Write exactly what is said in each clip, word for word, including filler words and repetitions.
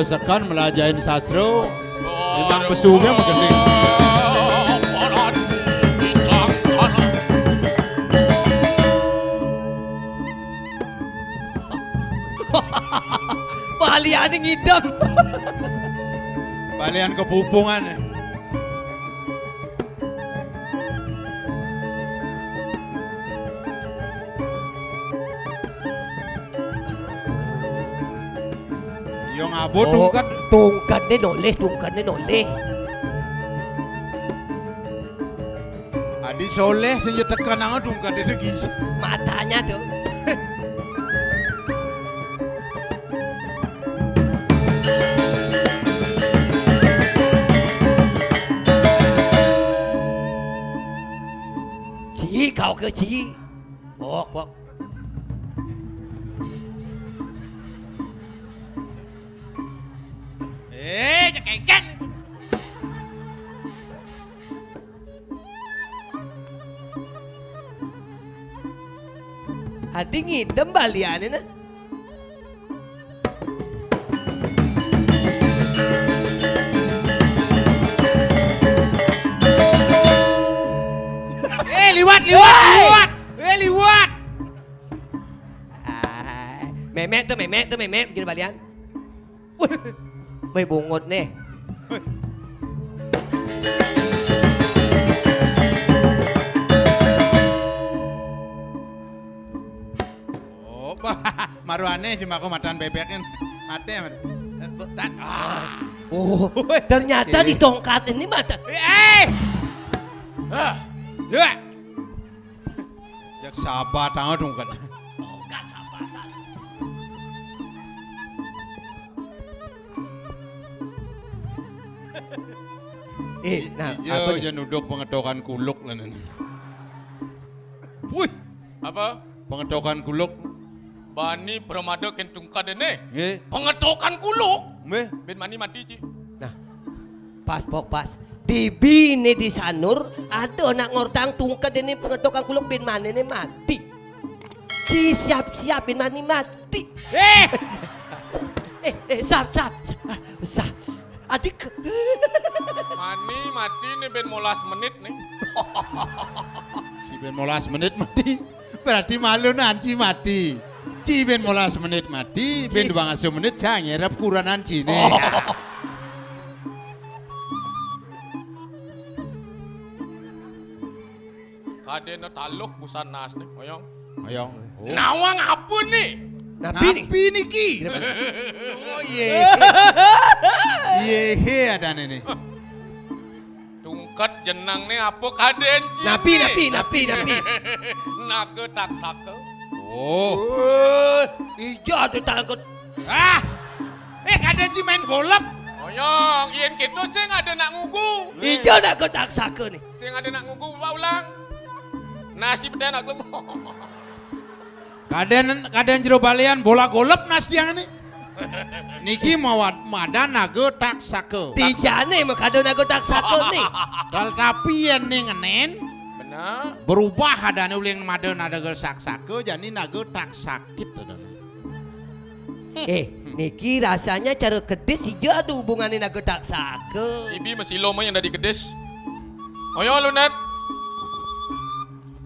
Sekan melajahin sastra, memang besungnya menggending. Baliane ngidem. Balian kepupungan. Yo ngabo. Oh, tungkat. Tungkatne nolih, tungkatne nolih. Adi soleh sing yo tekan nang tungkat itu gis. Matanya tuh. Ji, kau ke ji. Bok, bok. Eh, cekeken. Adi ngidem baliane nah. Eh, liwat, liwat, hei! Liwat. Eh, liwat. Ah, memek tuh, memek tuh, memek, gitu balian. Wih, wih, bungut nih. Oh, bah, maruane cuma aku matan bebek kan. Mate, mate. Dan, ah. Oh, ternyata di tongkat ini mata. Eh, eh. Ah. Ya. Jak sabat amat dong kan. Tongkat sabatan. Eh, nah, ijo apa nih? Aja nuduk pengetokan kuluk lah nih. Wih, apa? Pengetokan kuluk. Bani pramada kén tungkat dene. Nggih. Pengetokan kuluk. Nggih. Bin mani mati, Ci. Nah, pas, pok, pas. Di bini di sanur, ada anak ngortang tungkat dene pengetokan kuluk bin manine mati. Ci siap-siap bin mani mati. Eh! Eh, eh, sap, sap, sap, sap. Adik. Mani mati nih ben molas menit nih. Si ben molas menit mati. Berarti malu nanci mati. Ci ben molas menit mati, ben dua ngasuh menit, cang nyerep kuranan cine. Oh. Kadéna taluh busan nas nih, oyong. Oyong. Oh. Nawang apa nih? Napi nih? Napi niki? Oh, iya. Iya, he, ada nih. Tungkat jenang nih apa kadén, Ci? Napi, nih? Napi, napi, napi. Naga taksaka. Oh. Eh, iya ada tangkut. Ah! Eh, kadén Ci main golep. Oyong, yen gitu sing ada nak ngugu. Iya naga taksaka nih. Sing ada nak ngugu, Pak ulang. Nasi peden aku. Kadén, kadén jero balian bola golep nas tiang ini. Niki mawat madan naga taksaka. Tijane makada naga taksaka nih. Tetapi yen ning ngenen, bener. Berubah adane uling madan naga taksaka jani naga taksakit adane. Eh, niki rasanya cara kedis iya ada hubungane naga taksaka. Ibi masilo mah yang dari kedis. Oyo lu, Nat.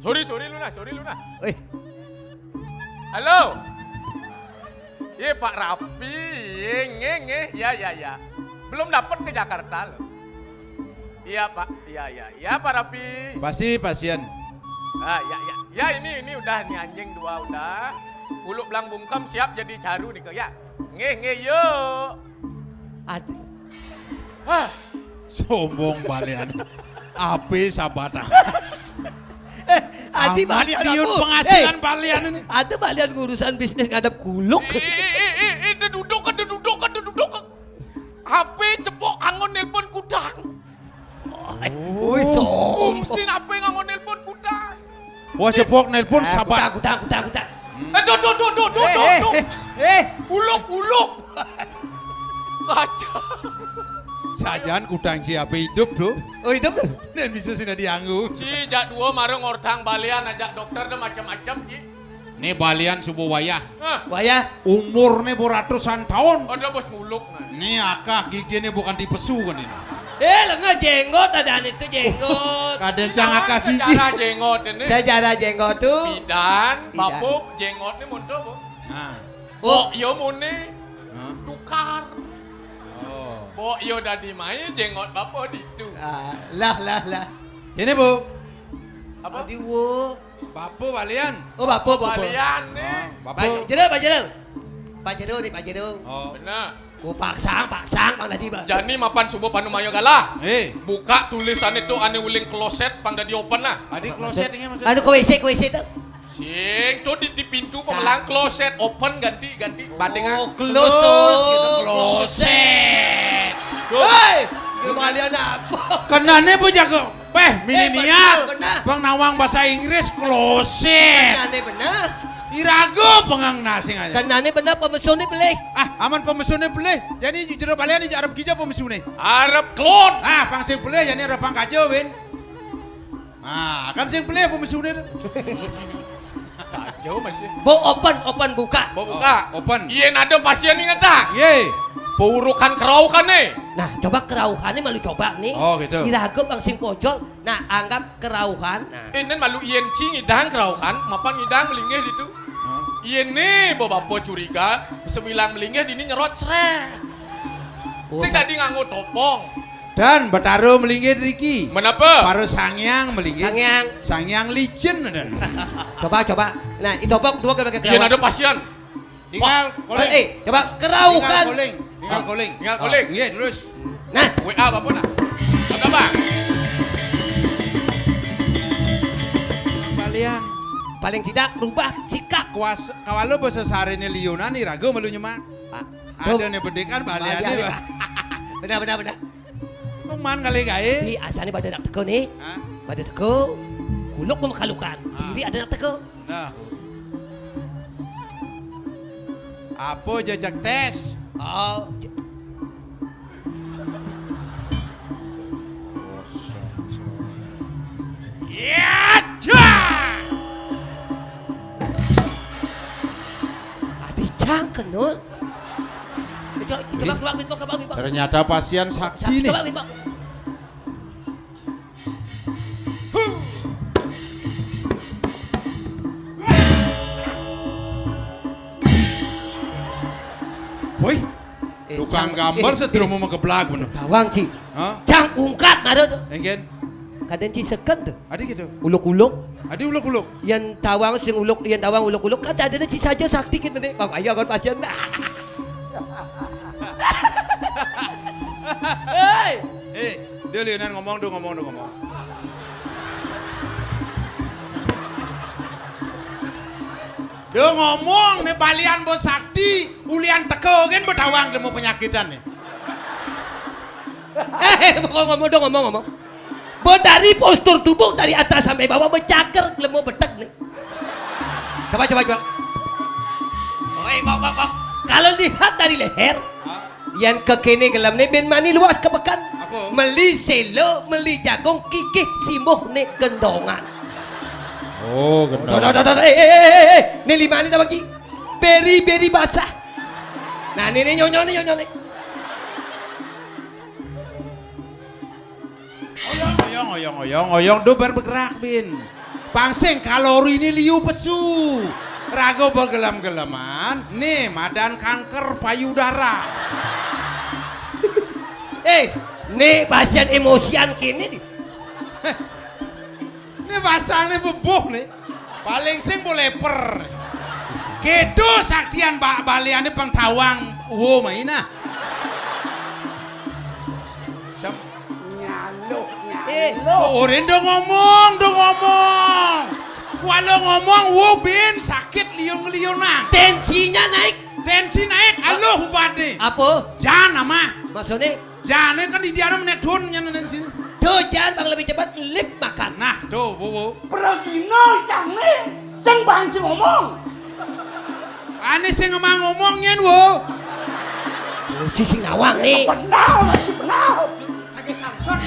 Sorry, sorry lu nah, sorry lu nah. Eh. Halo. Iya, Pak Rapi. Iya, nge, nge. Ya, ya, ya. Belum dapat ke Jakarta loh. Iya, Pak. Iya, iya. Iya, Pak Rapi. Pasti pasien. Ah, ya, ya. Ya, ini, ini udah nih anjing dua udah. Uluk belang bungkem siap jadi caru nih, Kak. Ya. Nge, nge, yuk. Aduh. Hah. Sombong balian. Ape sabata. Eh, adi amat balian siun aku. Penghasilan eh, balian ini. Ada balian urusan bisnis ngadep kuluk. Eh, eh, eh, eh, eh, duduk, duduk, duduk, duduk. H P cepok anggon nelpon kudang. Woi, sombong. Fungsi apa yang anggon nelpon kudang? Wah, cepok nelpon ah, sabar. Kudang, kudang, kudang, kudang. Eh, duh, duh, duh, duh, duh, eh, duh, eh, duh. Eh, eh. Uluk, uluk. Saja. Sajaan kudang siapa hidup, Bro? Oh, hidup tuh. Dan bisa sih dianggu. Ci, jak dua marung ortang balian ajak dokter dan macam-macam, Ci. Né balian suba wayah. Hah? Wayah. Umurné ba ratusan taun. Ada bos nguluk, nah. Né akah giginé ba kanti pesu kan ini. Eh, lenga jenggot adané to jenggot. Kadén cang akah gigi. Sejarah jenggot ini. Sejarah jenggot to. Bidan, bidan. Bapa jenggotné monto, Bu. Nah. Bok yo muni. Hah? Tukar. Oh. Bok yo dadi mai jenggot bapa ditu. Ah, lah, lah, lah. Ini, Bu. Apa? Adi, wo. Bapa balian. Oh, bapa, bapa. Balian né. Oh, bapa. Pak Jero, Pak Jero. Pak Jero né, Pak Jero. Oh. Bener. Ku paksang, paksang, Bang, tadi, Bang. Jani mapan suba panu maya galah. Eh. Buka tulisan itu ané uling kloset pang dadi open nah. Adi kloset ini maksudnya? Anu ke W C, ke W C to. Sing, to di, di pintu pemelang kloset, open, ganti, ganti. Bandingan. Oh, close, gitu. Kloset. Tuh. Héi, kembalian apa? Kenané apa jago? Péh, milenial. Bener, bener. Bang nawang bahasa Inggris, kloset. Kenané bener. Iraga pengang nasing aja. Kenané bener, pemesuné belih. Ah, aman pemesuné belih. Jadi jero balian arep kija pemesuné. Arep klot. Ah, pang sing belih, jadi arep pang kaja, Win. Ah, kan sing belih apa mesuné to? Jauh masih. Bo open, open buka. Bo buka. Oh, open. Yén ada pasién inget tak? Yé. Paurukan kerauhan né. Nah, coba kerauhan né malu coba né. Oh, gitu. Iraga bang sing pojol. Nah, anggap kerauhan. Nah. Ini malu yén ci ngidang kerauhan, mapan ngidang melinggih ditu. Hah? Yén né bo bapa curiga, sebilang melinggih dini nyerot srét. Oh, sing sa- dadi nganggo topong. Dan Betara melinggih driki. Menapa? Para Sang Hyang melinggih. Sang Hyang. Sang Hyang licin dan. Coba, coba. Nah, itu apa? Dua kali pakai. Iya, kerauhan. Ada pasién. Tinggal calling. Eh, coba kerauhan. Tinggal calling. Tinggal calling. Tinggal calling. Oh, iya, terus. Nah. W A apa nak? Apa, Bang? Balian. Paling tidak rubah sikap. Kuas, kawala basa sariné liunan iraga malu nyemak. Pak. Ada né bedik kan baliané, Pak. Benar, benar, benar. Mung man kali gaé. Di asané pada nak teka né. Hah? Pada teka. Kuluk pemekalukan. Ah. Kiri ada nak teka. Nah. Apa jejak tés? Oh. Ya, ja! Adi cang kenul. Coba, coba, coba, coba, coba, coba. Ternyata pasién sakti né. Coba, coba. Woi, eh, tukang gambar eh, sedromo eh, mageblak bener. Tawang, Ci. Hah? Cang ungkat ada to. Engken. Kadén ci seken to. Adi gitu. Uluk-uluk. Adi uluk-uluk. Yén tawang sing uluk, yén tawang uluk-uluk kan ada ci saja sakti gitu né. Bang, ayo kon pasién. Héi. Eh, dia liunan ngomong, do ngomong, do ngomong. Do ngomong né balian bo sakti, ulian teka gén bo tawang lemu penyakitan né. Eh, eh, ngomong, ngomong, do ngomong, ngomong. Bo dari postur tubuh dari atas sampai bawah becager lemu betek né. Coba, coba, coba. Oi, bok, bok, bok. Kalau lihat dari leher, hah? Yan kekéné gelemné bin mani luas ka peken. Apa? Meli séla, meli jagung, kikih simbuh né gendongan. Oh, gendongan. Doh, doh, doh, doh, eh, eh, eh, eh, eh. Né lima né tambah ki. Beri, beri basah. Nah, né, né nyonyo né, nyonyo né. Oyong, oyong, oyong, oyong, oyong, do bar bergerak, bin. Pang sing kaloriné liu pesu. Raga begelem-geleman, né madan kanker payudara. Eh, né pasién emosian kéné di. Né basangné bebuh né. Paling sing bo leper. Kéto saktian ba-, baliané pang tawang. Wo, main ah. Cam. Nyaluh, eh, nyaluh. Orin do ngomong, do ngomong. Kuala ngomong, wo bin sakit liung-liunang. Tensinya naik. Tensi naik, aluh ubatné. Apa? Jan amah. Maksudné? Jane kan di diana menek dun nyana dan sini. Duh, jan bang lebih cepat lip makan. Nah, tuh, wo, wo. Pragina sane sing banci ngomong. Ane sing emang ngomong nyen, wo. Uji sing nawang nih. Benar, masih benar. Lagi Samson.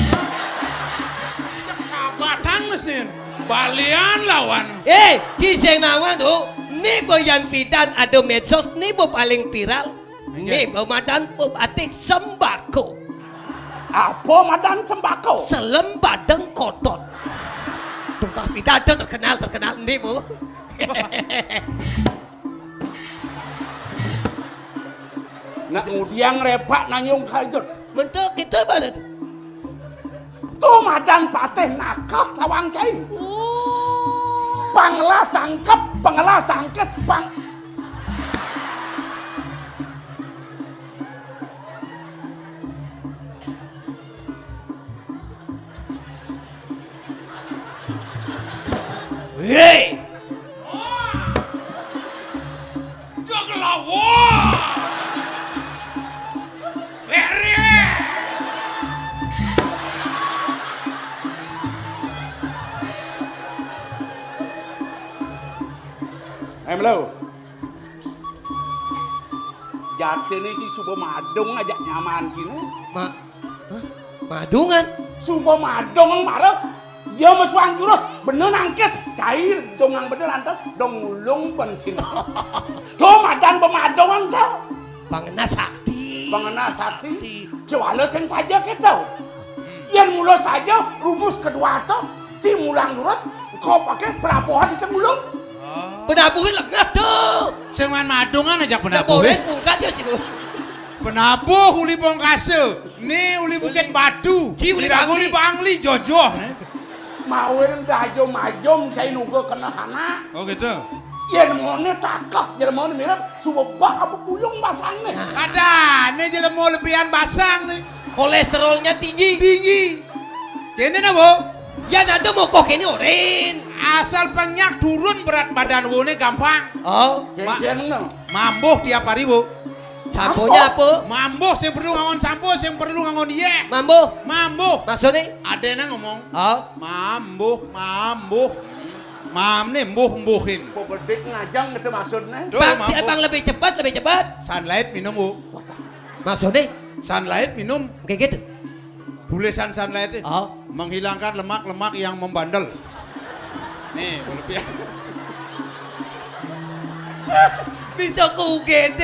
Sabatan mesin. Balian lawan. Eh, ki sing nawang tuh. Né ba yan pidan ada medsos, né ba paling viral. Né ba madan pepatih sembako. Apa madan sembako? Selem badeng kotot. Tungkah pidan terkenal, terkenal né ba. Nak ngudiang repak nanyung kajut. Mentuk kita balet. Tu madan patih nakah tawang cai. Oh. Pangelah tangkep, pangelah tangkis, pang- Hei! Dia kelawa. Heri. Em lo. Jati né ci suba madung ajak nyaman ciné. Ma-, hah? Madungan? Suba madung mara. Ya mesuang jurus, bener nangkis, cai dongang bener lantas, dong ngulung ben ciné. To madan bemadungan to. Pangena sakti. Pangena sakti. Sakti. Jawala sing saja kéto. Yén mula saja rumus kedua to, ci mulang lurus, engko paké pelabuhan sing ngulung. Penabuhé lengeh to. Sing man madungan ajak penabuhé. Penabuhé pungkat ya situ. Penabuh uli Pongkasa, né uli Bukit Batu, ci uli iraga uli Bangli. Bangli jojoh né. Mawin dajum-ajum cai nuga kena anak. Oh gitu. Yén moné takah, jelemané mirip suwebak apa puyung basangné. Nah. Adané jelema lebihan basang né. Kolesterolnya tinggi. Tinggi. Kéné nah, Bu. Ya nanti mokoh kéné orin. Asal penyak turun berat badan woné gampang. Oh. Ma-, kéné nah. Mambuh tiap hari, Bu. Samponya apa? Mambuh sing perlu ngangon sampo, sing perlu ngangon yéh. Mambuh. Mambuh. Maksudnya? Ada nang ngomong. Oh. Mambuh, mambuh. Mam né mbuh-mbuhin. Kok bedik ngajang gitu maksudnya? Duh, Bang, si mambuh. Abang lebih cepat, lebih cepat. Sunlight minum, Bu. Wacah. Maksudnya? Sunlight minum. Kayak gitu. Tulisan Sunlight. Oh. Menghilangkan lemak-lemak yang membandel. Nih, kalau pi-, bisa ku U G D.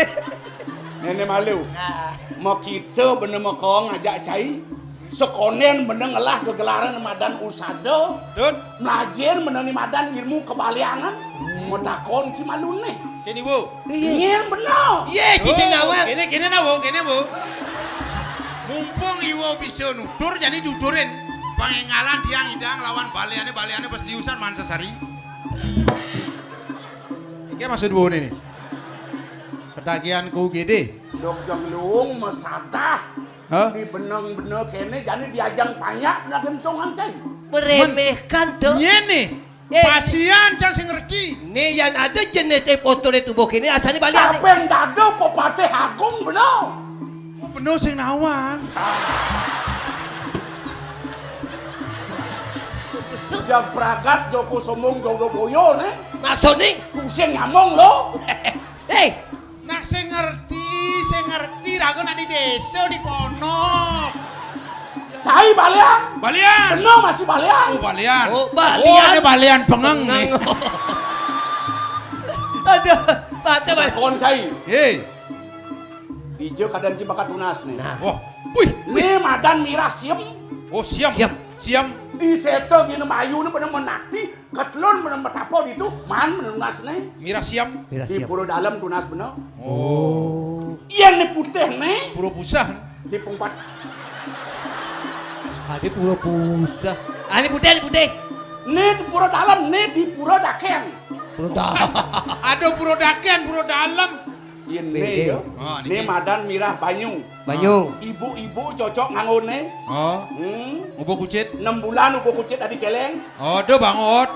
Nenek malu. Nah. Mau kita bener mau kau ngajak cai. Sekondén bener ngelah gegelaran madan usada. Dun. Mlajin bener ni madan ilmu kebaliangan. Hmm. Mau takon si maluné. Kéné, Bu. Iya. Nyén bener. Iya, cicing awak. Kéné, kéné nah, Bu, kéné, Bu. Mumpung iwa bisa nutur, jani tuturin. Pangéngalan tiang idang lawan baliané, baliané pas liusan man sesari. Iki maksud Bu né nih. Ketagihan ku gede. Dok jang luung masadah. Hah? Di beneng bener kéné, jani diajang tanya, bener gentungan cai. Meremehkan, Dok. Nyén nih. Eh. Pasian cang sing ngerti. Né yan ada jenis postur tubuh kéné asalné balian. Kaping dada Pepatih Agung bener. Oh, bener sing nawang. Jag pragat Joko Sombong Joko Boyo né. Maksudné? Pusing nyamong lo. Eh, Nah, sing ngerti, sing ngerti, raga nak di désa, di kono. Cai balian. Balian. Bener masih balian. Oh, balian. Oh, balian. Oh, ada balian pengeng nih. Pengeng. Aduh, mata, Bang. Kon cai. Hei. Dija keadaan ci bakat tunas nih. Nah. Wah. Wih. Né madan mirah siem. Oh, siem. Siem. Siem. Di seta gini mayu né bener menakti. Ketelun bener betapa ditu, man bener tunas né. Mirah siam. Mirah siam. Di Pura Dalem tunas bener. Oh. Yén né putih né. Pura pusah. Di pungpat. Ah, di Pura pusah. Ah, né putih, né putih. Né di Pura Dalem, né di Pura Dakén. Pura Dalem. Ada Pura Dakén, Pura Dalem. Yén né ya. Oh, né madan mirah banyu. Banyu. Ibu-ibu cocok nganggo né. Oh. Hmm. Ubo kucit. Enam bulan ubo kucit adi céléng. Aduh, bangot.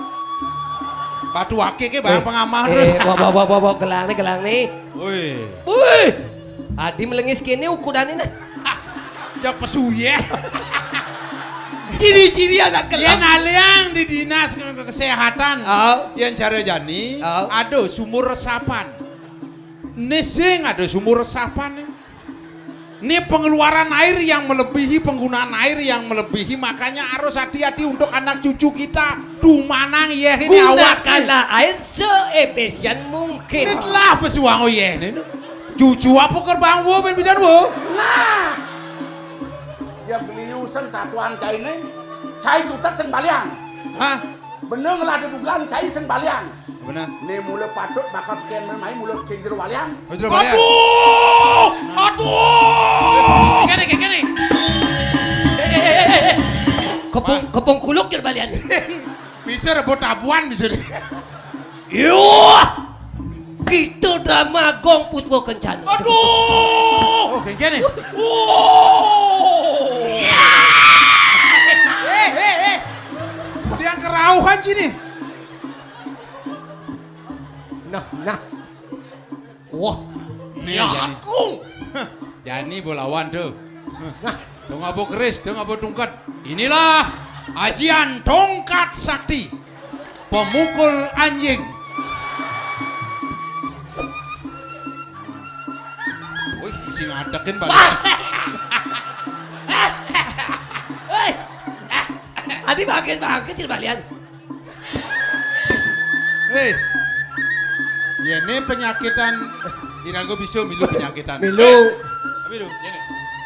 Batu akik ya, Bang, pengamah terus. Eh, bawa, bawa, bawa, bawa, gelang nih, gelang nih. Wih. Wih. Adi melengis kéné ukudané nah. Jak pesuye. Ciri-ciri anak gelang. Yén aliang di dinas ke-, kesehatan. Oh. Yén cara jani, oh, ada sumur resapan. Né sing ada sumur resapan nih. Ini pengeluaran air yang melebihi, penggunaan air yang melebihi, makanya harus hati-hati untuk anak cucu kita. Dumanang yéh ini awak. Gunakanlah air seefisien mungkin. Itulah pesuang yéh ini. Cucu apa kerbang wo ben bidan wo? Nah. Dia beliusan satuan cainé. Cai tutet sing balian. Hah? Bener ngelah dedugan cai sing balian. Bener. Né mula patut bakal tekén mai mula ké jero walian. Oh, jero walian. Aduh! Aduh! Kéné, kéné. Eh, eh, eh, eh, eh. Kepung, wah, kepung kuluk jero balian. Bisa rebut tabuan bisa deh. Yuh! Kita drama Gong Puspa Kencana. Aduh! Oh, kéné. Oh! Eh, eh, eh. Dia kerauhan sini. Nah, nah. Wah, né ya, jani. Aku. Jani bolawan tuh. Nah, dong abo keris, dong abo tungkat. Inilah ajian tongkat sakti. Pemukul anjing. Wih, mesti ngadekin balik. Hei, adi bangkit-bangkit di balian. Hei. Ya, ini penyakitan. Irago bisa milu penyakitan. Milu. Tapi lu, ini.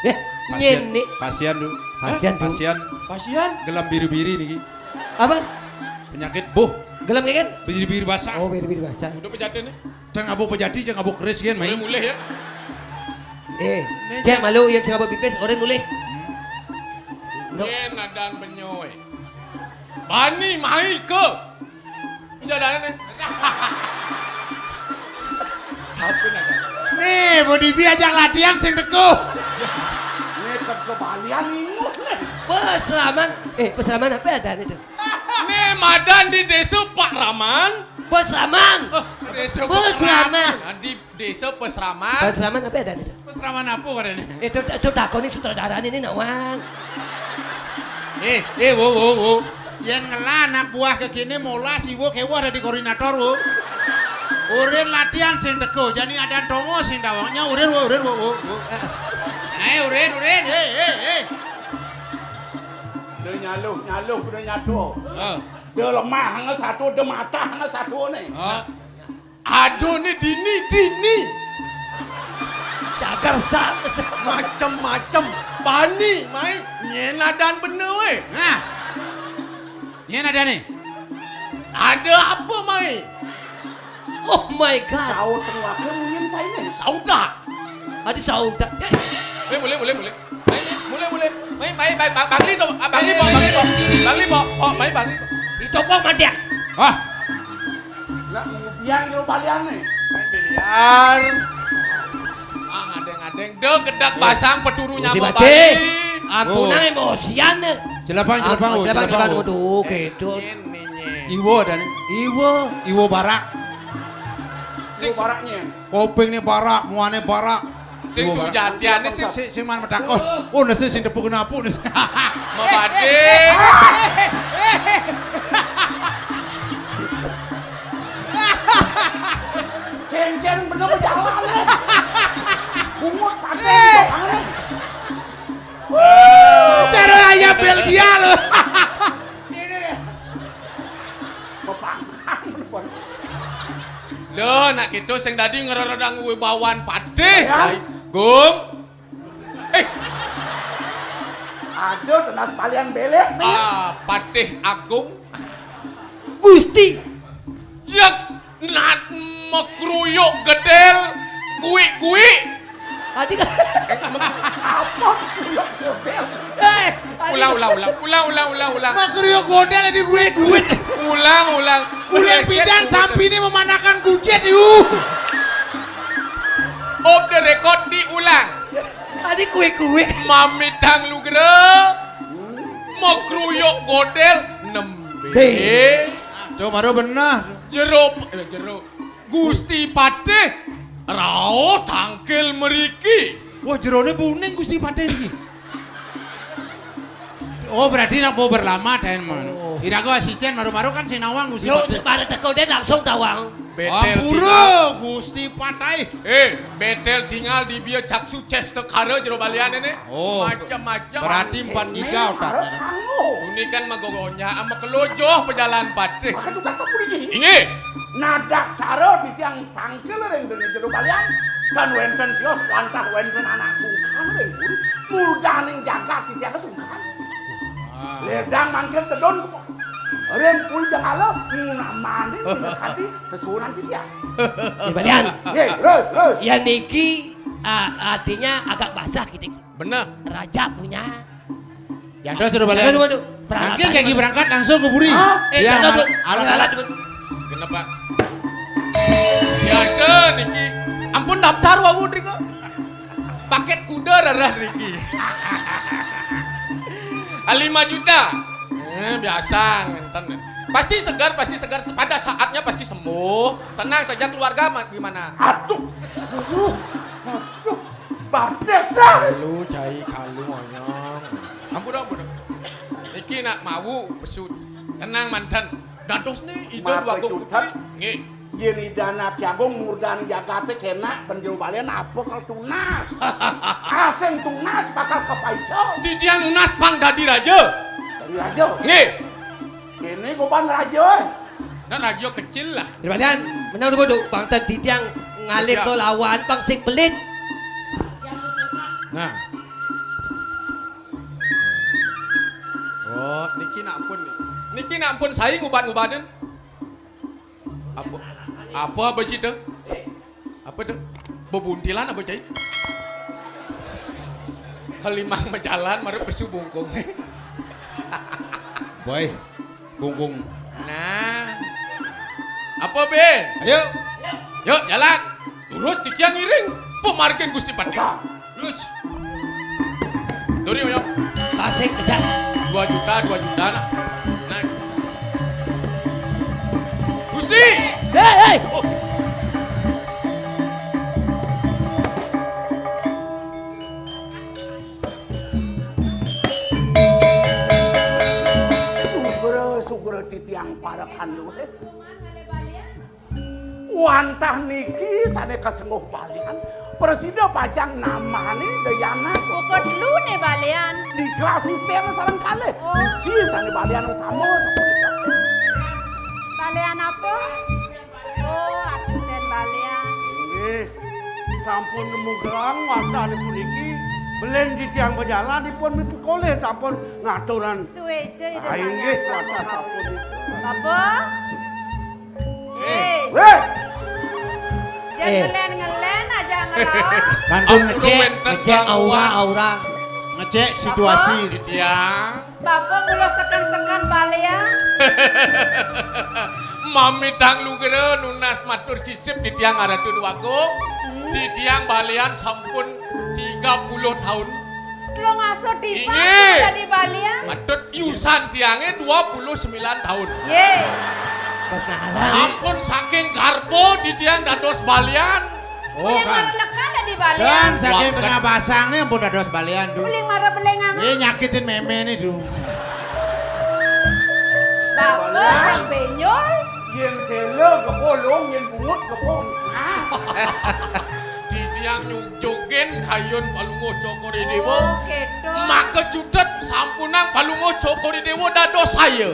Ya, pasien, ini. Pasien lu. Pasien, hah? Pasian. Pasian. Gelam biri-biri niki. Apa? Penyakit boh. Gelam kan? Biri-biri basah. Oh, biri-biri basah. Udah pejaten nih. Jangan ngabuk pejati, jangan ngabuk keris kan, mai. Mulih, mulih ya. Eh, cek malu yang sing ngabuk pipis, orang mulih. Hmm. Yén adan benyoy. Bani mai ke. Jadane nih. Apa nih? Nih, Bodibi ajak latihan sing teko. Nih, ke kebalian ini. Pesraman, eh, pesraman apa ada nih tuh? Nih, madan di desa Pak Raman. Pesraman. Oh, desa Pak Raman. Pesraman. Nah, di Desa Pesraman. Pesraman apa ya, Dan, itu? Pesraman apa, Pak, ini? Itu, itu takoni sutradarane ini, Nawang. Eh, eh, wo, wo, wo. Yén ngelah anak buah kekene molas iwo kewo ada di koordinator, wo. Urin latihan sing teko, jani adan tongo sing dawangnya, urin, wo, urin, wo, wo, wo. Ayo, urin, urin, eh, eh, eh. Dia nyaluh, nyaluh, dia nyatu. Ah. Dia lemah, nge satu, dia matah, nge satu nih. Ah. Aduh, ni dini, dini. Cagar sa-, sa-, macem-macem. Bani, mai. Nyén adan bener, weh. Nah. Nyén adan nih. Ada apa, mai? Oh my God. Saut tengah ke munyin saya nih. Sauda. Ada sauda. Eh, boleh, boleh, boleh. Mai, mai, mulai, mulai. Mai, mai, mai, Bang, Bang Lino, ah, Bang Lino, Bang Lino. Bang Lino, oh, mai, Bang Lino. Itu apa, Madiang? Hah? Lah, kemudian kalau balian nih. Main biliar. Ah, ngadeng-ngadeng. Deh, gedak basang, peturu nyamuk Bali. Aku nang emosian nih. Jelapang, jelapang, oh, jelapang, jelapang, oh. Waduh, gitu. Ini, ini. Iwo ada nih. Iwo. Iwo barak. Iwo barak, nyen. Kopingné barak, muané barak. Sing sujatiané sing, sing, sing man medakon. Oh, nese sing tepuk napu nese. Mabade. Cengceng bener jalan. Bungut pakai di belakangnya. Cara ayam Belgia lo. Ini deh. Bepangkang. Lho, nak gitu sing dadi ngreredang wibawan patih. Ya. Gung. Eh. Aduh, tenas palian belek nih. Ah, Patih Agung. Gusti. Jek, nat mekruyuk gedel, kuik-kuik. Adi kan. Eh, apa? Eh, adi. Ulang, ulang, ulang. Ulang, ulang, ulang, ulang. Makriyo godel di gue, gue. Ulang, ulang. Ulang pidan sampi ini memanakan kucit, yu. Off the record diulang. Adi kue-kue. Mamitang lugra. Makruyuk godel nembe. Be. Tuh, baru benar. Jero, eh, jero. Gusti Patih rauh tangkil mriki. Wah, jerone kuning Gusti Patih niki. Oh, berarti nak mau berlama dan man. Oh. Ira kok asisten maru-maru kan sing nawang Gusti Patih. Yo, bareng teko dia langsung tawang. Betel Ampura, tinggal. Gusti Patih. Eh, betel tinggal di bieu caksu cestekara jero balian ini. Oh, macam-macam. Berarti empat tiga otaknya. Ini kan magogonya, ama kelojoh pejalan patih. Maka juga tak boleh. Inggih. Nadak sara titiang tangkil ring dene jero balian. Tan wenten tios wantah wenten anak sungkan ring puri. Murdaning jagat titiang sungkan. Ah. Ledang mangkin tedun kebo. Ring puri Jenggala, ngunamani pinakadi sesuunan titiang. Di balian. Nggih, terus, terus. Ya niki, ah, artinya agak basah gitu. Bener. Raja punya. Ya, terus sudah balian. Aduh, aduh. Mungkin lagi berangkat langsung ke puri. Hah? Eh, ya, alat-alat. Kenapa? Biasa niki. Ampun daftar wau niki. Paket kuda rarah niki. Ah, lima juta. Eh, biasa ngenten. Pasti segar, pasti segar. Pada saatnya pasti sembuh. Tenang saja keluarga, ma-, gimana? Aduh. Aduh. Aduh. Batis, ah. Kalu, cai, kalu, onyong. Ampun, ampun. Niki nak mau besut. Tenang manten. Dados nih, ida dua cutet. Nggih. Yen Ida Anak Agung murdan jagate kenak penjero balian apa kal tunas? Asing tunas bakal kepaica. Titiang nunas pang dadi raja. Dadi raja? Nggih. Kene goban raja, eh. Dan raja kecil lah. Di balian, menang dulu, Duk. Bang Tan titiang ngalih ke lawan pang sing pelit. Nah. Oh, niki nak ampun nih. Niki nak ampun sai ngubat-ngubatin. Apa, apa, apa sih, Dek? Apa, Dek? Bebuntilan apa, Cai? Kelimang majalan, mara pesu bungkung. Boy, bungkung. Nah. Apa, Be? Ayo. Yuk, jalan. Terus titiang ngiring. Pemargin Gusti Patih. Terus. Duri, Oyong. Tasik, Ejang. Dua juta, dua juta, nah. Nah. Gusti! Hei, hei! Oh. Sugra, sugra titiang parekan luwih. Wantah niki sane kasengguh balian, prasida pacang namani Dayana. Uga telu ne balian. Nika asisten sareng kalih. Oh. Niki sane balian utama sapunika. Balian apa? Oh, asisten balian. Inggih. Sampun nemu gelang wastane puniki, belen titiang bejalan dipun mipikolih sampun ngaturan. Suwe ja Ida. Ah, inggih, wastah sapunika. Bapak? Eh. Weh. Jangan ngelen-ngelen aja ngeraos. Kantun ngecek, ngecek aura, aura. Ngecek situasi. Titiang. Bapak kula seken-seken balian. Mamitang lugra nunas matur sisip titiang Ratu Déwagung. Hmm. Titiang balian sampun tiga puluh tahun. Telung atus tipat. Inggih. Dadi balian. Patut yusan tiange dua puluh sembilan tahun. Nggih. Pas ngalah. Sampun saking garba titiang dados balian. Oh, kan. Lekan dadi balian. Dan saking tengah basang nih ampun dados balian, Du. Beling mara beling anget. Eh, nyakitin meme nih, Du. Bapak benyol. Yen sela gebolong, yen bungut gebong. Ah. Titiang nyujukin kayun Palungguh Cokor I Déwa. Oh, gitu. Maka judet sampunang Palungguh Cokor I Déwa dados saya.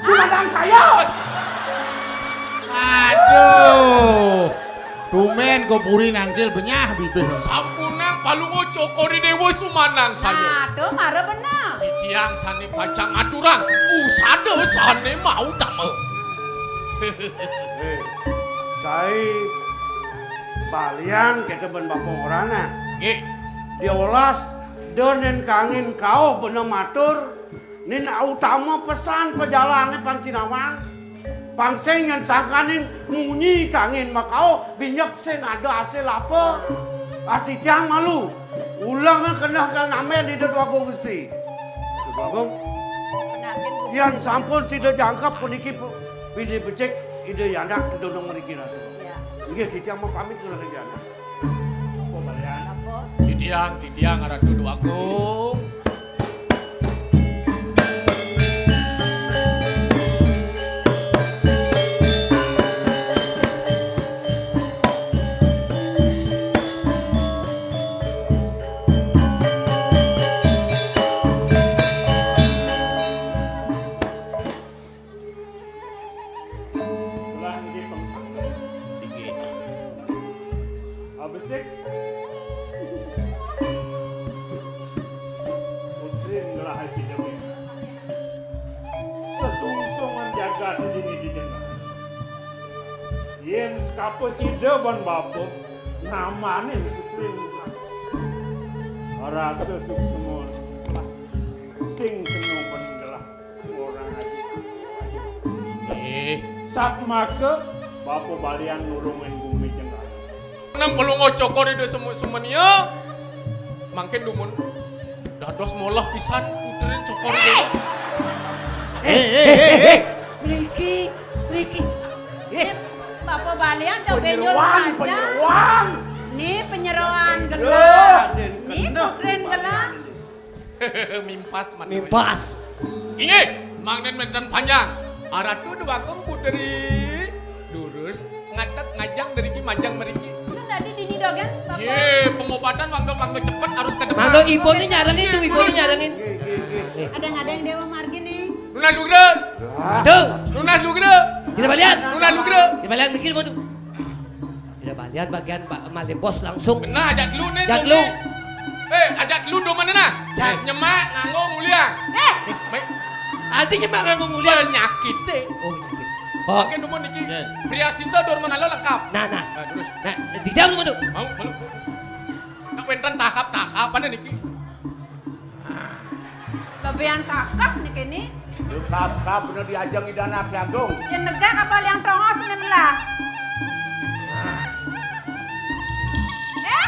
Sumandan saya. Aduh. Tumen go puri nangkil benyah bibih. Sampunang Palungguh Cokor I Déwa sumandan saya. Aduh, mara bener. Titiang sane pacang aturang usada sane mau damel. Eh, cai balian kita ben Bapa Ngorana. Nggih. Diolas denen kangin kauh bener matur. Nin utama pesan pajalane pancinawang. Pang sing nyen sangkaning munyi kangin makauh binyep sing ada hasil apa. Ati tiang malu. Ulang keneh kal nambe di Déwagung Gusti. Déwagung. Yan sampun sida jangkep puniki pu-, bilih becik Ida Yanak dunung mriki Ratu. Iya. Inggih titiang mapamit kula Ida Yanak. Titiang, titiang Ratu Déwagung. Gelah sida mé. Sesungsungan jagat dini di Jengah. Yén sekapa sida ban bapa, namanin putrin. Rasa suksma sing kena ban gelah orang aja. Eh, satmaka bapa balian nulungin bumi Jengah. Nang pelungguh cokor ida semu-, semenia, mangkin dumun dados molah pisan putrin cokor ida. Eh, eh, eh, eh. Mriki, mriki. Eh. Bapa balian jauh benjol Penyeruan, aja. Penyeruan. Ni penyeruan gelah. Ni putrin gelah. Mimpas, mata. Mimpas. Inggih, mangkin wénten panjang. Aratu Déwagung Putri. Durus, ngadeg ngajang mriki majang mriki. Sun dadi dini dogen, Bapak? Yé, pengobatan mangga-mangga cepet harus ke depan. Mangga ibuné nyarengin tuh, ibuné nyarengin. Ada-ada yang Déwa Margi nih. Nunas Nugra. Aduh. Nunas Nugra. Tidak balian. Nunas Nugra. Tidak balian mikir mau tuh. Tidak balian bagian ba-, malih bos langsung. Benar, ajak telu nih. Ajak telu. Eh, ajak telu do mana nah? Ya. Nyemak nganggo mulia. Eh. Me-, artinya nyemak nganggo mulia. Penyakit deh. Oh, penyakit. Oh. Oke, dumun niki. Ya. Pria cinta dur mengalo lengkap. Nah, nah. Nah, terus. Nah, di dalam dumun tuh. Mau, belum. Nak wénten tahap-tahap mana niki? Lebihan kakah nih kini. Lengkap-lengkap bener diajeng Ida Anak Agung. Yang negak apa yang tongos ini belah? Eh?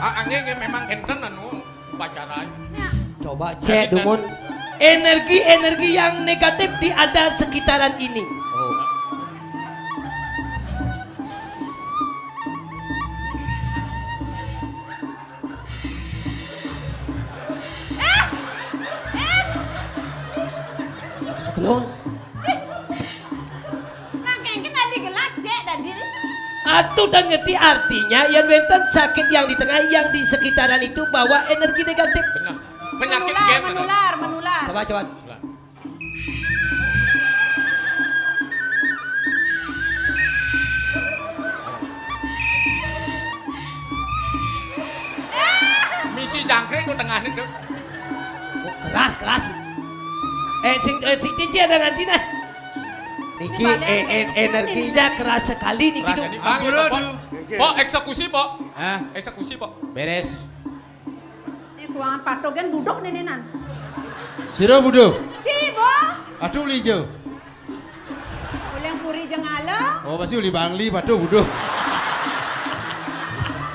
Ah, angge, angge memang enten anu upacara. Ya. Coba cek dumun energi-energi yang negatif di ada sekitaran ini. Oh. Kelon. Nah, kengken tadi gelah, cek tadi. Atuh dan ngerti artinya, yang wénten sakit yang di tengah, yang di sekitaran itu bawa energi negatif. Benar. Penyakit menular, gen, menular, menular. Coba, coba. Misi jangkrik tuh tengahnya tuh. Oh, keras, keras. Eh, sing, eh, sing cici ada nganti nah. Niki, eh, en-, energinya keras sekali niki tuh. Keras, ini, Bang, ampun, gitu, Pok. Aduh. Pok, eksekusi, Pok. Hah? Eksekusi, Pok. Beres. Ini kuangan patuh kan buduh nih, nih, nan. Sira buduh? Cibo. Aduh, lijo. Uli puri jengala. Oh, pasti uli Bangli, patuh buduh.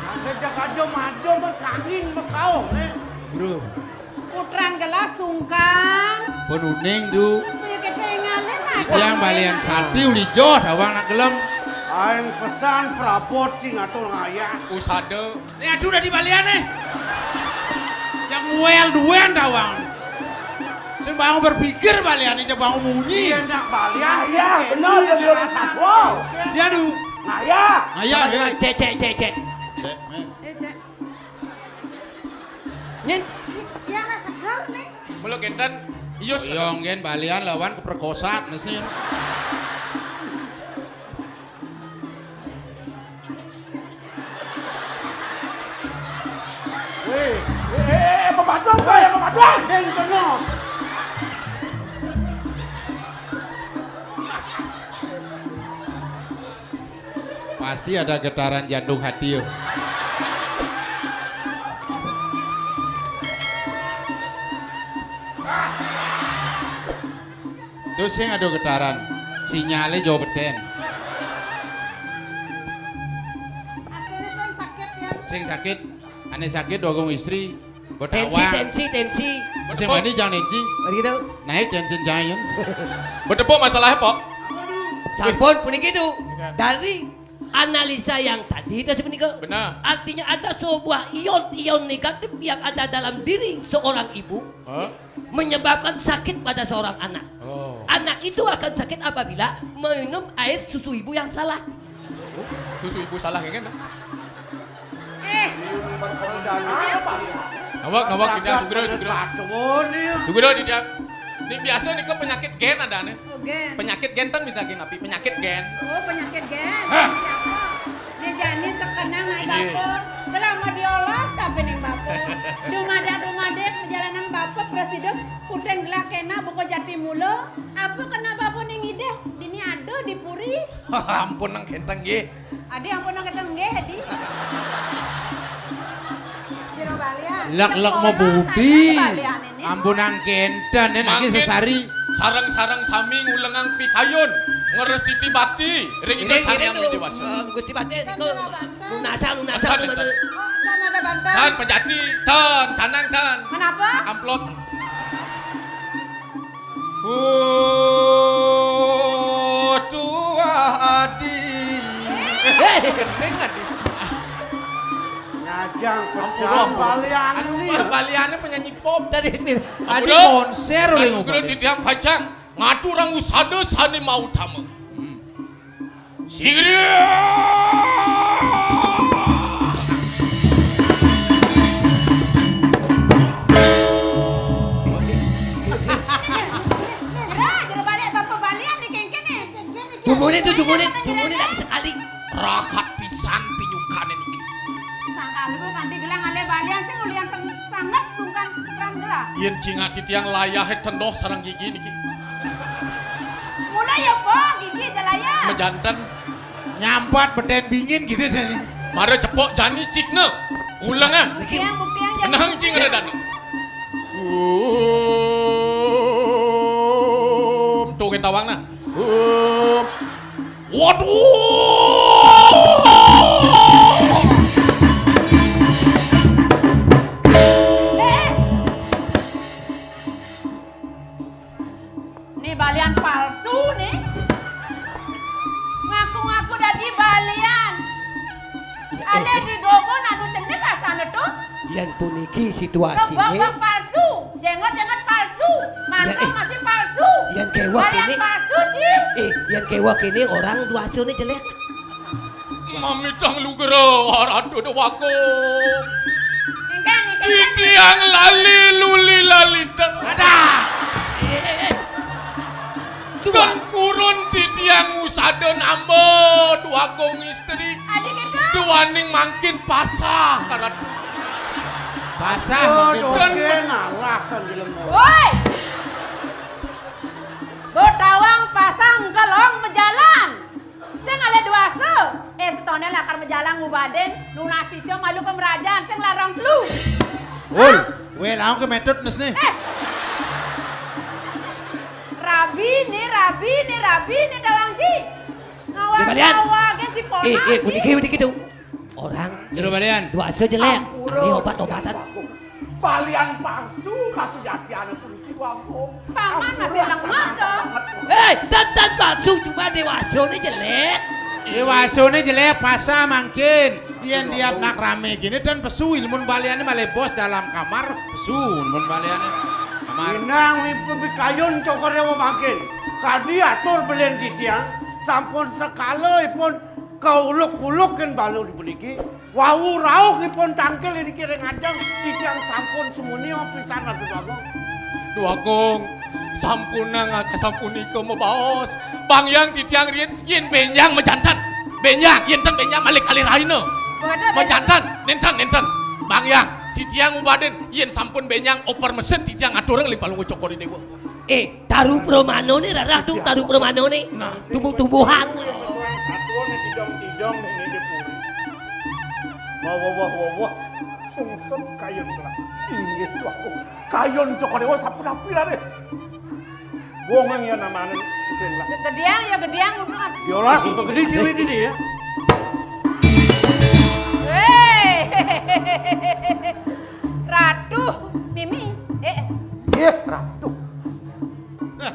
Ada jagaja maju, berkangin, berkaung, nih. Bro. Putran gelah sungkan. Pun uning, du. Kuya ketenganan aja. Yang balian sati, uli joh, dawang nak gelem. Aing pesan prabot, cing atur ngayah. Usada. Nih, aduh, udah di balian nih. Yang muel duen dawang. Sing bangun berpikir balian aja bangun munyi. Iya, nak balian. Ayah, bener, dari orang satwa. Dia, du. Ayah. Ayah, coba, coba, cek, cek, cek, cek. Cek, nih. Eh, cek. Nyen. Ih, dia anak seger, nih. Mula kenten, iya, oyong gen balian lawan keperkosa, mesin. Weh. Eh, eh, eh, pembantu, Pak, ya, pembantu. Deng, penuh. Pasti ada getaran jantung hati, yo. Terus sing ada getaran, sinyalnya jauh beten. Akhirnya sing sakit, ya. Sing sakit, ane sakit dogung istri, tensi, tensi, tensi. Sing mani jangan tensi. Mari kita. Naik tensi jangan. Bertepuk masalahnya, Pok. Sampun, puniki, du. Dari analisa yang tadi, itu sebenarnya benar. Artinya ada sebuah ion-ion negatif yang ada dalam diri seorang ibu. Hah? Menyebabkan sakit pada seorang anak. Oh. Anak itu akan sakit apabila minum air susu ibu yang salah. Susu ibu salah, ya kan? Eh. Ngawak, ngawak, kita sugro, sugro. Sugro, dia. Ini biasa nih ke penyakit gen ada nih. Oh, gen. Penyakit gen kan minta gen api, penyakit gen. Oh, penyakit gen. Hah? Siapa? Dia jani sekenang naik bapur. Telah mau diolos tapi neng bapur. Dumadak-dumadik perjalanan bapur Putren gelah kena buka jati mula, apa kena bapa ning idih? Dini ada di puri. Ampun nang kenteng nggih. Adi ampun nang kenteng nggih, Adi. Jero balian. Lek-lek mau budi. Ampun nang kenten, nek iki sesari. Sareng-sareng sami ngulengang pikayun, ngeres titi bati, ring Ida Sang Hyang Widi Wasa. Eh, Gusti Bati, niku lunasa, lunasa. Banten, banten. Oh, dan ada banten. Dan pejati, dan canang, dan. Kenapa? Amplop. Oh, tuah adi. Eh, gending adi. Ngajang pesan balian anu, ini. Baliannya penyanyi pop. Tadi ini, adi konser oleh ngubah. Titiang pacang ngaturang usada sane mautama. Hmm. Sirih. Jero balian, bapa balian nih kengkene. Jumune tuh, jumune, jumune lagi sekali. Rahat pisan pinyukane niki. Sangkal lu kanti gelang ale balian sing ulian sang-, sanget sungkan pran gelah. Yen cingat titiang layahe tendoh sareng gigi niki. Mula ya, Po, gigi aja layah. Mejanten. Nyampat beten bingin gitu sini. Mara cepok jani cikna. Ulang ah. Buktian, buktian, jani. Benang cing redan. Um, tuh kentawang nah. Um. Waduh. Eh, eh. Ni balian palsu ni. Ngaku-ngaku dadi balian. Ale digogon anu cenik asane to. Yen puniki situasine. Rok palsu, jenggot-jenggot palsu, mantu masih palsu. Yen kewek ini. Balian palsu, Ci. Eh, yen kewek ini orang duasane jelek. Mamitang lugra, Ratu Dewaka. Engken, engken. Titiang lali luli laliteng. Ada. Eh, eh, eh. Dua. Kan purun titiang usada namba Dewaka ngistri. Adi kita. Duaning mangkin pasah, Ratu. Pasah mangkin. Oke, nah, lah, kan jelema. Woi. Betawang pasang kelong mejalan. Sing ale duasa. Eh, setone lakar majalang ubadin, nunas ica malu ke merajan, sing larang telu. Woi, weh, laung ke metut nes nih. Eh. Rabi nih, rabi nih, rabi nih, Dawang Ji. Ngawag-ngawagin si Ponang, eh, eh, puniki, puniki tuh. Orang. Jero balian. Duasa jelek. Ampura, ini obat-obatan. Balian palsu kasujatiane puniki, Bagong. Paman masih lemah, to? Eh, dan, dan palsu cuma dewasane jelek. Dewasane jelek, pasah mangkin. Yen tiap nak rame gini dan pesu ilmun baliane malih bos dalam kamar, pesu ilmun baliane. Kamar. Inang mimpun pikayun cokor dewa mangkin. Kadi atur belen titiang, sampun sekala ipun kauluk-uluk ken balu puniki. Wau rauh ipun tangkil niki ring ajeng, titiang sampun sumuni pisan, Ratu Bagong. Duh Agung, sampunang kasampunika mabaos. Bangyang titiang riin, yen benjang majanten. Benjang, yen ten benjang malih kalih rahina. Waduh, majanten, nenten, nenten. Bangyang, titiang ubadin, yen sampun benjang oper mesin, titiang aturang ring Palungguh Cokor Dewa. Eh, Taru Pramana ni rarah tu, Taru Pramana ni. Nah. Tumbuh-tumbuhan. Satuan ni tidong-tidong ni, ni di puri. Mawawah-wawah, sungsut kayun kelak. Inggih, Tuanku. Kayun Cokor Dewa sampun api lare. Wong yang ya namanya mungkin lah. Ya gediang, ya gediang, udah. Yolah, gede ciri ini ya. Weh. Ratu, Mimi. Eh. Iya, Ratu.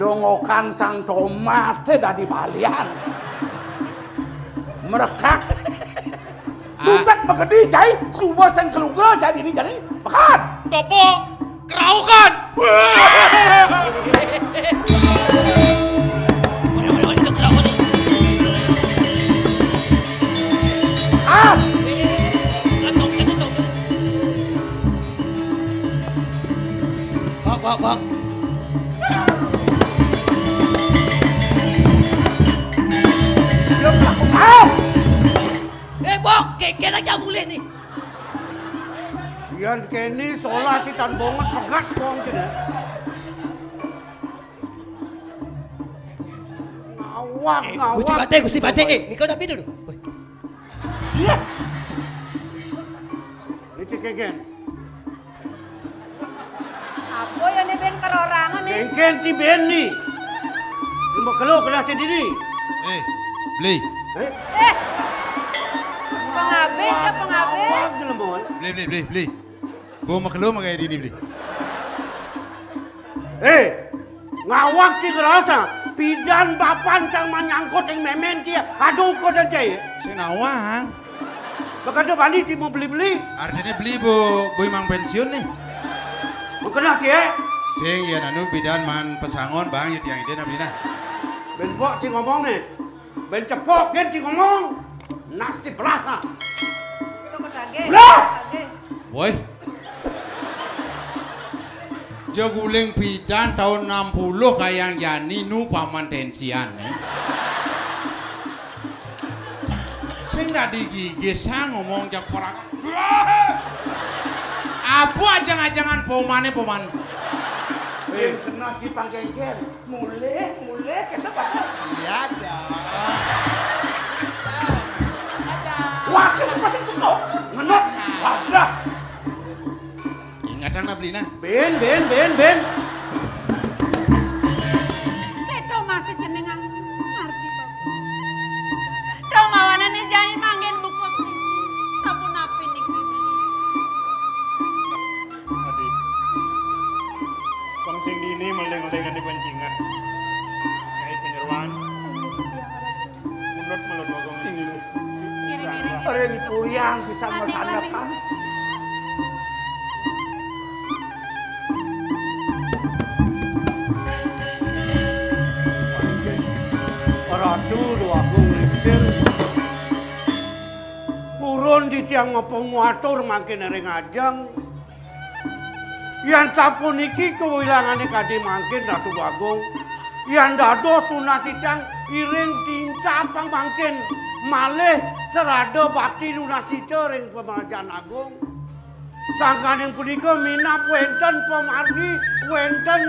Dongokan sang tomate dadi balian. Merekak. Ah. Cucet begedi, cai. Suba sing kelugra, cai, dini jani. Pekat. Topo. Keraukan. Ah. Bok, bok, bok. Dia pelaku. Ah! Eh, bok, geger aja mulih nih. Yan kene solah citan bonget pegat wong kene. Wah, eh, ngawak. Gusti Patih, Gusti Patih, eh, nika tapi dulu. Woi. Licik keken. Apa ya nih Ben karorangan nih? Kengken ci Ben nih. Ini mau kelo kena ci dini. Eh, beli. Eh? Eh. Pengabih, ya pengabih. Ngawak jelema. Beli, beli, beli, beli. Bawa makelo makai dini beli. Eh, ngawak ci ngerasa, pidan bapan cang manyangkut yang memen ci, aduh kok dan ci. Sing nawang. Bakal bani ci mau beli-beli. Artinya beli bu, bu imang pensiun nih. Bukan lah ci. Sing ya nanu pidan man pesangon bang ya tiang ide nabina. Ben pok ci ngomong nih. Ben cepok gen ci ngomong. Nasib lah. Cokot lagi. Lah! Lagi. Woi. Jaguling pidan tahun enam puluh kayang jani nu paman tensian, eh. Sing dadi gigis ha ngomong jak perang. Apa ajang-ajangan pomane poman? Eh, kena si pangkengken. Mulih, mulih, kita bakal. Iya dong. Ada. Wah, ke sumpah sing cekok. Ngenot. Wadah. Ingat dong, nah, beli, nah. Ben, ben, ben, ben. Keto masih jenengan ngerti, Pak. Dong mawanane jai manggen buku. Sapunapi niki. Adi. Wong sing dini meling-melingan di pancingan. Nyai Panyeruan. Munut malu dua gong. Inggih. Ngiring-ngiring. Ring kuyang bisa ngesandekan. Ratu dua gong lingsir. Purun titiang mapangatur mangkin ring ajeng. Yan sapuniki kawilangane kadi mangkin, Ratu Agung. Yan dados tunas titiang iring tincapang mangkin, malih sarada bakti nunas ica ring pamrajan agung. Sangkaning punika minab wenten pamargi, wenten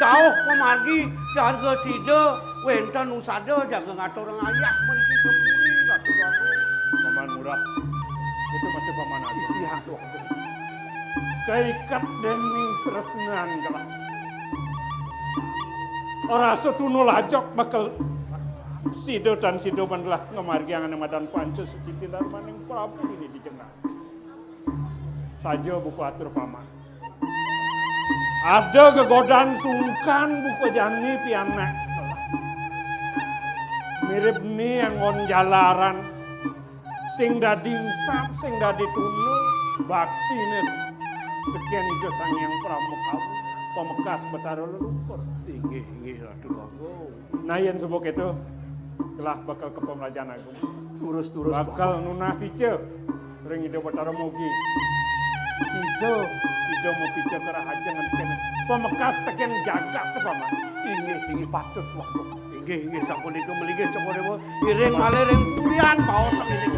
dauh pamargi, carga sida wenten usada jaga ngatur ngayah puniki ka puri, Ratu Agung. Paman Murah, itu masih Paman Agung. Cicihan, Dok. Kaiket dening tresnan gelah. Rasa tunul ajok bakal sida tan sida mandelah ngamargiang ane madan panca suci tindarmaning Prabu dini di jengah. Saja buka atur paman. Ada gegodan sungkan buka jani pianak. Mirip ni anggon jalaran. Sing dadi ensap, sing dadi tuna, baktine teken Ida Sang Hyang Pramakawi, pamekas Betara Leluhur. Inggih, inggih, Ratu Agung. Nah, yen suba keto, gelah bakal ka Pamrajan Agung. Durus, durus, bakal nunas ica ring Ida Betara Mogi. Sida, Ida mapica kerahajengan kene. Pamekas teken jagat, Paman. Inggih, inggih, patut, Wah. Inggih, inggih, sapunika melinggih Cokor Dewa. Iring malih ring purian baos inggih.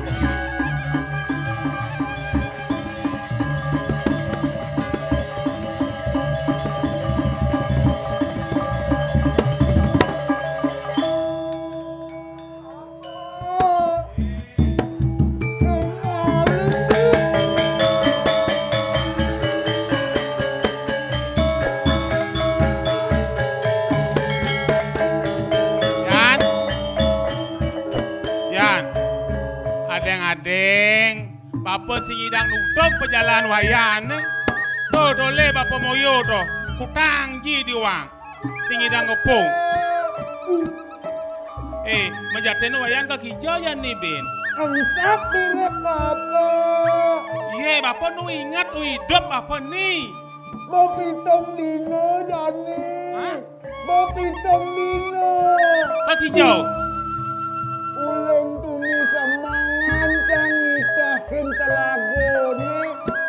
Yan, Yan, adeng-adeng, bapa sing nyidang nutup pajalan wayahne. To, tole bapa moyo to, kutang ji diwang. Sing nyidang ngepung. Eh, majatene wayan ka kija ya ni, Bin? Engsap mirip bapa. Iye, bapa nu inget, nu idup bapa ni. Bepitung dina jani. Hah? Bepitung dina. Ka kija? Uling tuni semangan cang nitahin telagane.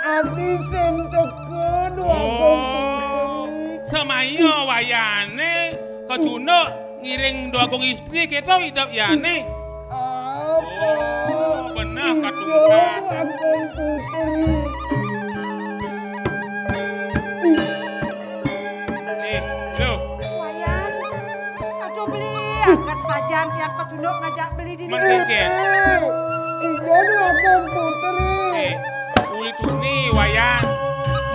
Adi sing teka dua Oh, semaya wayane kacunduk ngiring Dwagung Istri keto idup yane. Apa? Oh, beneh katungkat. Dwagung Putri. Eh, lo. Wayan. Aduh, beli angkat Tiang kacunduk ngajak beli dini. Men kénkén. Ida nu akan putri. Eh, uli tuni, Wayan.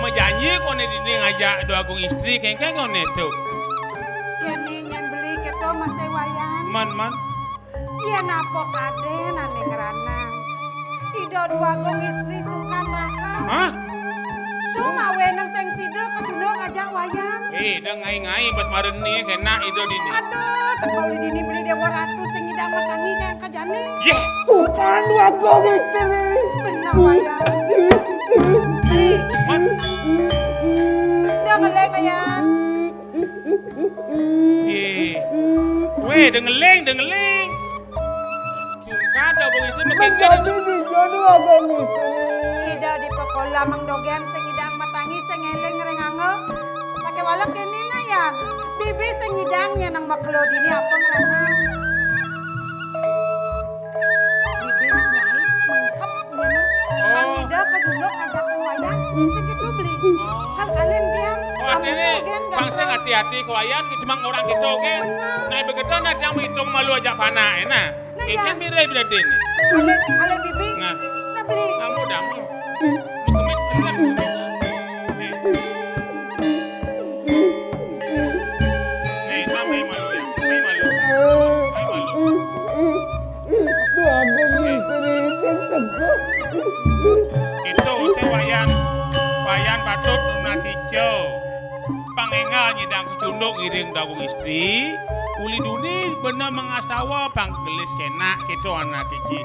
Majanji koné dini ngajak Dwagung Istri, kénkén koné to. Kéné nyén beli kéto masih Wayan. Men, men. Yén apa kadén ané ngranang. Ida Dwagung Istri sungkan rahan. Hah? Sumawé nang sing sida kacunduk ngajak Wayan. Eh, ida ngai-ngai bas mareni kénak ida dini. Aduh, teka uli dini beli Déwa Ratu sing ngidang matangi kaya ka jani. Yéh. Sungkan Dwagung Istri. Bener, Wayan. Beli. Men. Ida ngeling, Wayan. Yé. Wéh, dengeling, dengeling. Cungkad Abang Istri makin. Menjadi dijodoh Abang Istri. Ida di pekola Mang Dogén sing ngidang matangi sing ngeling ring angga. Sakéwala kéné na, Yan. Bibi sing ngidang nyén nang makelo dini apa ngranang. Bibi nang lain mangkep nyén. Oh. Pang ida kacunduk ngajak Wayan. Sing kéto beli. Oh. Kan kalian tiang. Oh, artiné Mang Dogén pang sing ganteng. Hati-hati ka Wayan, cuma orang kéto, oké? Bener. Nah, begitu nah tiang maitung malu ajak panak, éh, nah. Nah, ya. Ikan mirip berarti ini. Kalian, kalian bibi. Nah. Nah, beli. Kamu damu. Kemit, kemit. Nih. Nih, kamu malu ya. Kamu malu. Kamu malu. Itu apa nih? Itu si Wayan. Wayan patut nunas ijo. Pang énggal nyidang kacunduk ngiring Dwagung Istri, uli duni bena mangastawa pang gelis kénak kéto anak iki.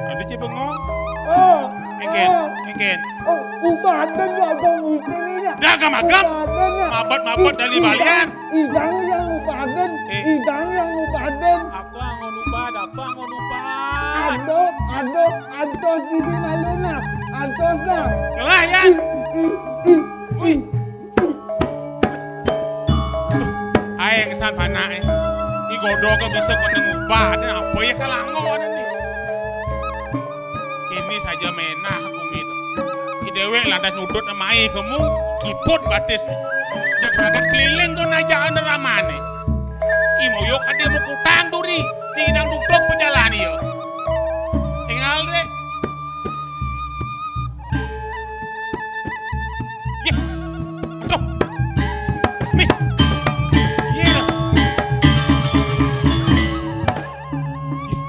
Ada ci bengong? Oh, éngkén, oh. Éngkén. Oh, upaden ya, Dwagung Istri nya. Dah agam-agam. Upaden ya. Mabet-mabet dari balian. Idang yang upaden, eh. Idang yang upaden. Apa ngon upaden, apa ngon upaden? Aduh, aduh, aduh, gini malu nah. Aduh dah. Ngelah ya. Ih, ih, ih, ih. Aé ngesan panak, éh. Ki godog bisa kena ngubah, ada apa ya kalango ada nih. Ini saja menah aku gitu. Ki déwék lantas nudut amai kamu, kiput batis. Dia berangkat keliling kok najaan ramane. Ih, moyok ada mau kutang duri, sing idang duduk pejalan iya. Tinggal deh. Yéh. Aduh. Nih. Yéh lah. Yéh.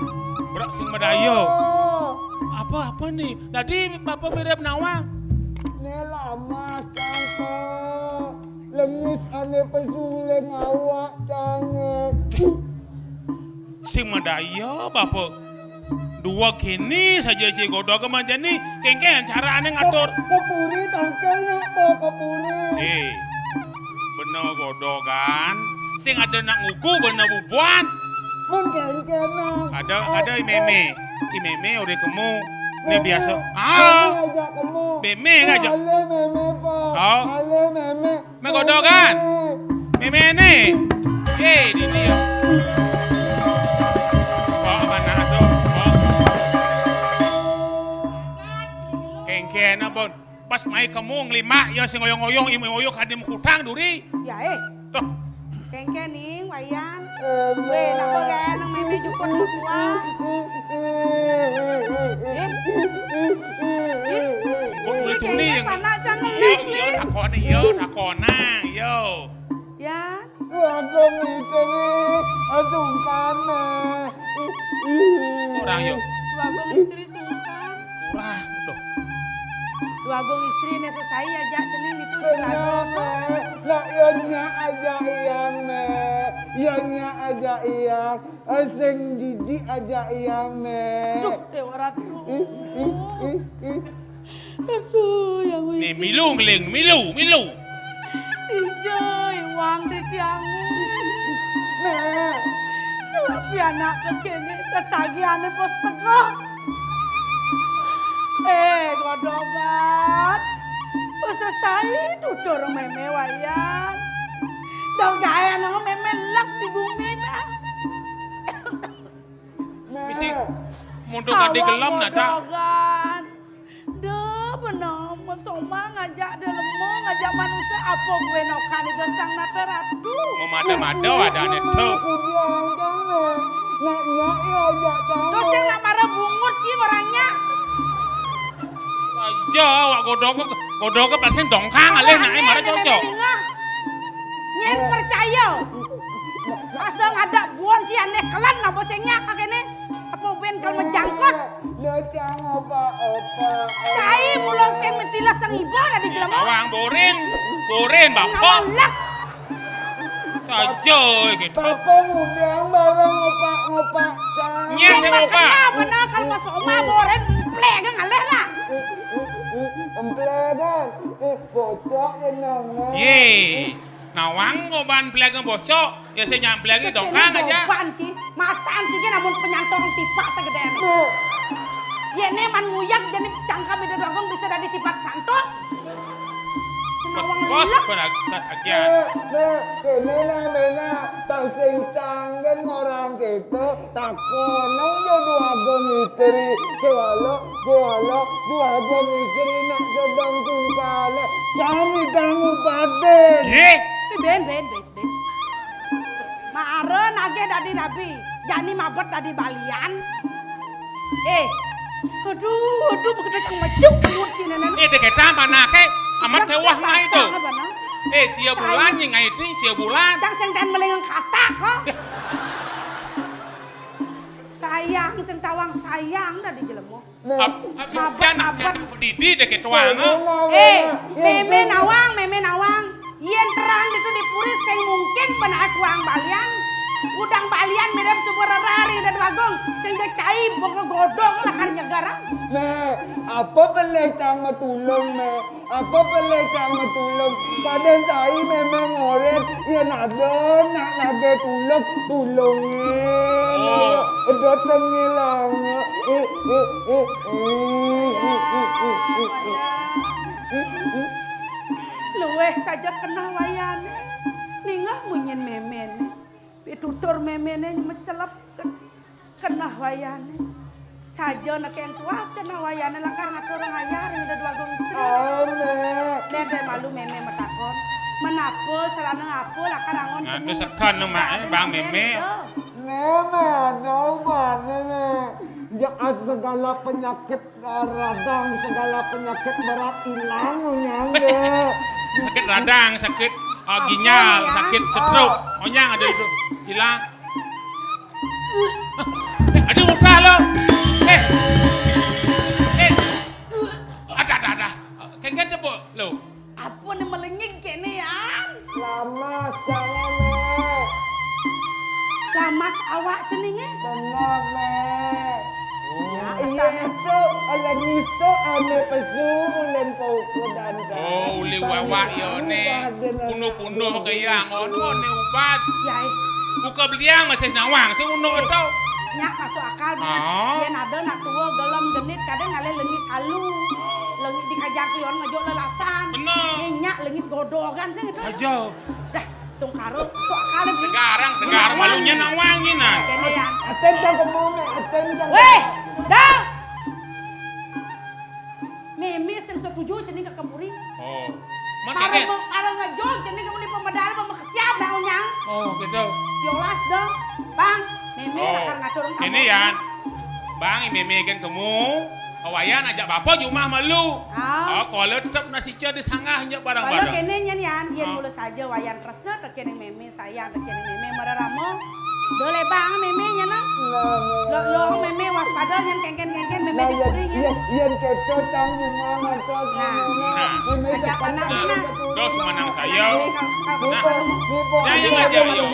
Berak sing madaya. Oh. Apa, apa nih? Tadi Bapak mirip nawang. Né lama cangké. Lemis ané pesuling awak cangké. Sing madaya, Bapak. Dua kini saja si godog manjani, kéngkén cara ané ngatur. Ke-, kepuri tangkenya, bawa kepuri. Eh, bener godogan. Sing ada nak nguku, bener bubuan. Mun kéngkén, nah. Ada, ada i mémé. I mémé udah kemu. Ini biasa. Ah. Mémé aja kemu. Mémé aja. Alé mémé, Pak. Oh. Alé mémé. Mé godogan. Mémé né. Eh, di dia. Oh, mana tuh? Oh. Kéngkén apa? Pas mai kemu nglimbak ya sing oyong-oyong, imo oyong kadé mukutang duri. Ya, eh. Tuh. Kéngkén ning, Wayan. Wéh, napa gaé nang mémé juput buah? Eh? Eh? Kok lucu nih yang panak cang ngelik, iya, iya, takonan, iya, takonan, iya. Ya. Dwagung Istri, asungkan. Orang yo. Dwagung Istri sungkan. Wah, tuh. Dwagung Istri né sesai aja cening itu. Bener, Dwagung. Né. Nah, iya nya aja iyang, né. Iya nya aja iyang. Eh, sing jijik aja iyang, né. Duh, Déwa Ratu. Ih, ih, ih, ih. Aduh, yang. Nih, milu ngeling, milu, milu. Ija, iwang di tiang. Nah. Tapi anak kéné tetagihané pos tegak. Eh, godogan. Wis sesai tutur mémé Wayan. Dong gaé nang mémé lek di bumi nah. Misi mundung adi gelem nada. Godogan. Duh, bener, mesoma ngajak dia lemah, Jaman usah apa gue nokan itu sang nata ratu. Memada-mada ada ane to. Kudu angkang, Nek. Nek, nyak, ya, jak tahu. Terus yang nak marah bungut sih orangnya. Aja, awak godok, godok pasti dongkang alih nak marah cocok. Nyen percaya. Asal ada buan si aneh kelan apa sing nyak kene. Apa ben kal menjangkut. Cai mulo sing mentilah sang iba dah di jelema. Tawang borin, borin bapak. Saja gitu. Bapak ngundang bareng ngopak-ngopak cai. Nyet sing ngopak. Kenapa nak kal masuk omah borin emplek ngalih lah. Emplek dah. Eh, bocok ya nang. Ye. Nawang kok ban peliaga bocok, ya saya nyang peliaga dongkang aja. Ban ci, matan ci namun penyantong tipak tegede. Ye ne man nguyak jadi cangka beda doang bisa dari tipak santok. Nawang bos lelak. Nek, nek, kene lah mena, bang sing canggen orang gitu. Takono yo dua agung istri, kewala, kewala, dua agung istri nak sedang tungkale. Kami dangu paden. Ye. Ben, ben, ben, ben. Mare nagih dadi rabi, jani mabet dadi balian. Eh, aduh, aduh, begitu cang mejuk mulut cinenen. Eh, dek eta manake amat tewah ngai tu. Eh, sia bulan nyi ngai tu, sia bulan. Cang sing ten melengeng katak kok. Sayang, sing tawang sayang dah di jelema. Mabet, mabet. Didi deh ketuang. Eh, meme nawang, meme nawang. Yen terang itu di puri sing mungkin penaik uang balian. Udang balian mirip sumber rari dan wagung. Sing cai boko godong lakar nyegar. Nah, apa boleh cang tulung, Mek? Apa boleh cang tulung? Paden cai memang orang, ya nado nak nage tulung, tulunge. Oh. Edo tengilang. Eh, eh, eh, eh. Luweh saja kenah wayane. Ningah munyin memene. Pitutur memene mecelep. Kenah wayane. Saja nekeng puas kenah wayane lakar ngatur ngayar ring dua agung istri. Ayo, Nek. Nek, nek malu meme metakon. Menapa sarana ngapa lakar angon. Ngadu bening. Sekan, Mak, eh, Bang Meme. Meme, ada ubane, Nek. Ya, segala penyakit radang, segala penyakit berat hilang, onyang, deh. Sakit radang, sakit, ah, ginjal, sakit stroke. Onyang ada itu. Hilang. Eh, aduh, udah lo. Eh. Eh. Ada, ada, ada. Kengken tepuk lo. Apa nih melengig kene, Yan? Lamas, jangan, Nek. Lamas awak ceninge? Benar, Nek. Oh. Ya, iya, kesana. Itu, lengis tu ane pesu ulen pauku dan. Oh, uli wawak ya, Nek. Punuh-punuh ke yang, oh, ane ubat. Ya, eh. Buka beliang masih nawang, sing unuh itu. Nyak masuk akal, Bang. Oh. Yen ada nak tua, gelem, genit, kadang ngalih lengis halu. Lengis dikajak lion ngejuk lelasan. Bener. Yen nyak lengis godogan sih gitu. Aja. Dah, sungkaro, sok akal, Bli. Tegarang, tegarang, malunya nawangin, nah. Kene ya. Aten cang kemome, aten cang. Weh, dah. Meme sing setuju cening ke kemuri. Oh. Mare ngejo cening kamu di pemedal, pemekesiap dah, onyang. Oh, gitu. Yolas dah. Bang, meme lakar ngatur kamu. Ini ya. Bang, meme kan kamu. Awayan ajak bapak jumah malu. Ah. Oh, kalau tetap nasi cia di sanggah nya barang-barang. Kalau kene nyen, Yan, yen mulu saja wayan tresna, tekene meme sayang, tekene meme mararama. Dole bang meme nya, nah. Lo, lo meme waspada nyen kengken-kengken meme di puri nyen. Yen, yen keto cang jumah ngantos meme. Nah. Meme ajak sepan anak, nah. Dos menang saya. Meme kal-, kal-, kal-, kal-, ya, ya, ya, ya.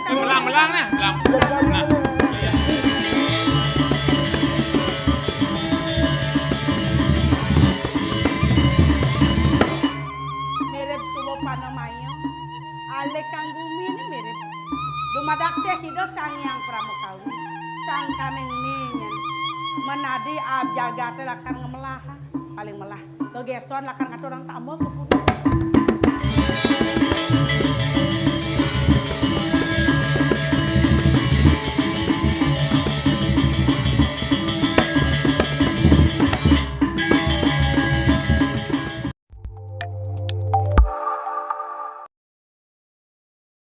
Belang-belang nah, belang. Nah. Mirip suba panamaya. Alih kang gumi ni mirip. Dumadak sih Ida Sang Hyang Pramakawi. Sangkaning ni nyen. Menadi ab jagate lakar ngemelah. Paling melah. Gegeson lakar ngatur orang tambah ke puri.